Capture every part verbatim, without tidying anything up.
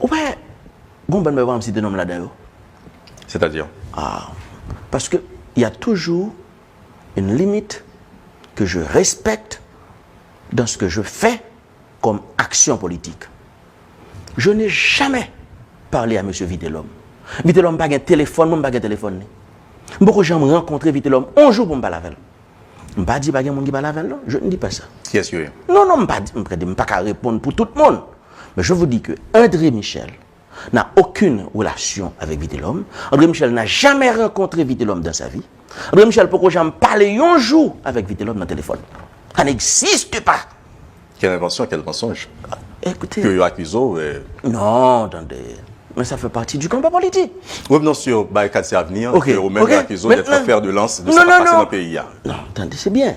Ou pa gon bann mwen pa site non m ladan yo. C'est-à-dire? Ah, parce que il y a toujours une limite que je respecte dans ce que je fais comme action politique. Je n'ai jamais parlé à monsieur Vitelhomme. Vitelhomme pa gen téléphone, mwen pa gen téléphone li. M poko janm rankontre Vitelhomme on jou pou m pale avè l. M pa di pa gen moun ki pale avè l non, je ne dis pas ça. Qui est-ce que? Non, non, m pa di, m pa ka reponn pou tout moun. Mais je vous dis que André Michel n'a aucune relation avec Vitelhomme. André Michel n'a jamais rencontré Vitelhomme dans sa vie. André Michel poko janm pale yon jou avec Vitelhomme dans téléphone. Ça n'existe pas. Quelle invention, quel mensonge? Écoutez, Que yo akize w, euh, non, attendez. Mais ça fait partie du combat politique. Revenons sur Barikad se Avenir, Ok, que ou menm ok. yo akize w d'être Maintenant, fer de lans de non, sa k ap non, pase non. Nan peyi a. Non, attendez, c'est bien.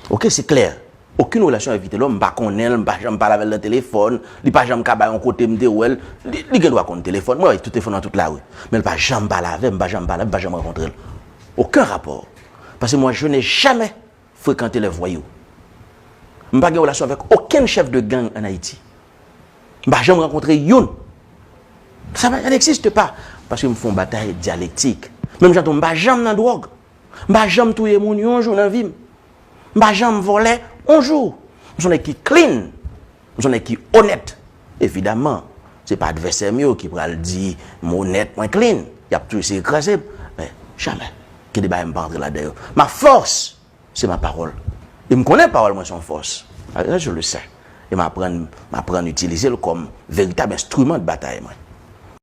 Ok, c'est clair. Aucune relation avec Vitelhomme, m pa konnen l, m pa janm pale avè l nan telefòn, li pa janm ka bay yon kote m te wè l, li, li gen dwa konn telefòn mwen, tout telefòn nan tout lari. Men l pa janm pale avè m, m pa janm pale avè m, m pa janm rankontre l. Aucun rapport. Parce que moi, je n'ai jamais fréquenté les voyous. M pa gen relasyon avèk okenn chèf de gang an Ayiti. M pa janm rankontre youn. Sa pa, ça n'existe pas. Paske m fè yon batay dyalektik. Menm jan tou, m pa janm nan dwòg. M pa janm touye moun yon jou nan vi m. M pa janm vòlè yon jou. M se yon nèg ki clean. M se yon nèg ki onèt. Evidaman, se pa advèsè m yo ki pral di m onèt, mwen clean. Y ap toujou eseye kraze m. Men, jamè. Gen de bagay m pa antre ladan yo. Ma force, c'est ma parole. E m konnen pawòl mwen se yon fòs. Ah, je le sais. E m aprann, m aprann itilize l kòm veritab enstriman de batay mwen.